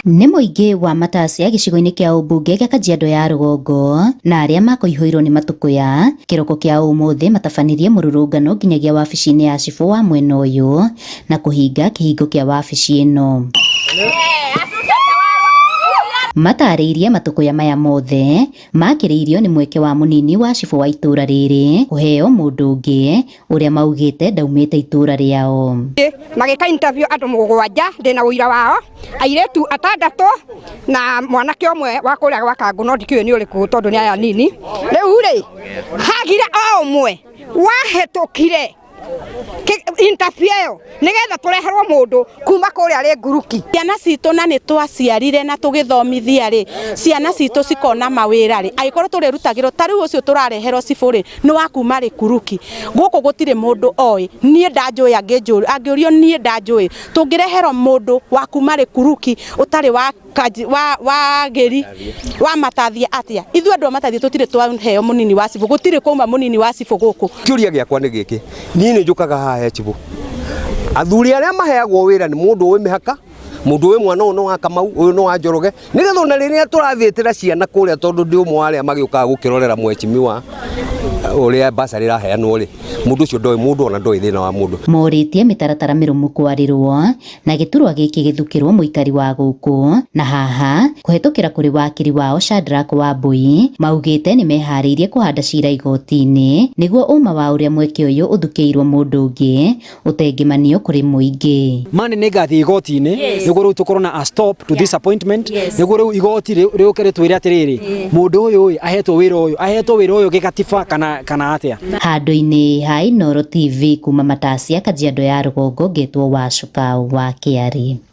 Nĩ mũingĩ wa Matasia gĩcigo-inĩ kĩa ũmbunge gĩa Kajiado ya rũgongo na arĩa makũihũirwo nĩ matũkũya kĩroko kĩa ũmũthĩ matabanirie mũrũrũngano nginyagia wabici-inĩ ya cibũ wa mwena ũyũ na kũhinga kĩhingo kĩa wabici ĩno. Matarĩirie matũkũya maya mothe makĩrĩirio nĩ mweke wa mũnini wa cibũ wa itũra rĩrĩ kũheo mũndũ ũngĩ ũrĩa maugĩte ndaumĩte itũra rĩao. Magĩka interview andũ mũgwanja, ndĩna ũira wao, airĩtu atandatũ na mwanake ũmwe wa kũrĩa gwa Kangũ, no ndikĩũĩ nĩ ũrĩkũ tondũ nĩ aya nini. Rĩu rĩ, hagire o ũmwe wahĩtũkire interview ĩyo nĩgetha tũreherwo mũndũ kuma kũrĩa rĩ nguruki. Ciana citũ na nĩ twaciarire na tũgĩthomithia rĩ, ciana citũ cikona mawĩra rĩ, angĩkorwo tũrĩrutagĩrwo ta rĩu ũcio tũrareherwo cibũ rĩ, nĩ wa kuma Rĩkuruki. Gũkũ gũtirĩ mũndũ oĩ, niĩ ndanjũĩ, angĩũrio niĩ ndanjũĩ. Tũngĩreherwo mũndũ wa kuma Rĩkuruki ũtarĩ wa wa wa gĩri wa Matathia atĩa? Ithuĩ andũ a Matathia tũtirĩ twaheo mũnini wa cibũ, gũtirĩ kwauma mũnini wa cibũ gũkũ. Kĩũria gĩakwa nĩ gĩkĩ, niĩ nĩ njũkaga haha he cibũ, athuri arĩa maheagwo wĩra nĩ mũndũ ũĩ mĩhaka, mũndũ ũĩ mwana ũyũ nĩ wa Kamau, ũyũ nĩ wa Njoroge, nĩgetha ona rĩrĩa tũrathiĩtĩra ciana kũrĩa, tondũ ndĩ ũmwe wa arĩa magĩũkaga gũkĩrorera mwecimiwa ũrĩa basarĩ ĩraheanwo rĩ, mũndũ ũcio ndoĩ mũndũ ona ndoĩ thĩna wa mũndũ. Morĩtie mĩtaratara mĩrũmu kwarĩrwo na gĩturwa gĩkĩ gĩthukĩrwo mũikari wa gũkũ na haha kũhetũkĩra kũrĩ wakiri wao Shadrack Wambui maugĩte nĩ meharĩirie kũhanda cira igoti-inĩ nĩguo ũma wa ũrĩa mweke ũyũ ũthukĩirwo mũndũ ũngĩ ũtengemanio kũrĩ mũingĩ. Mani nĩ ngathiĩ igoti-inĩ nĩguo rĩu tũkorwo na a stop to this appointment, nĩguo rĩu igoti rĩũke rĩtwĩre atĩrĩrĩ, mũndũ ũyũ ĩ ahetwo wĩra ũyũ, ahetwo wĩra ũyũ gĩgatiba kana atĩa. Handũ-inĩ ha Inooro TV kuma Matasia, Kajiado ya rũgongo, ngetwo Wacuka wa Kĩarĩ.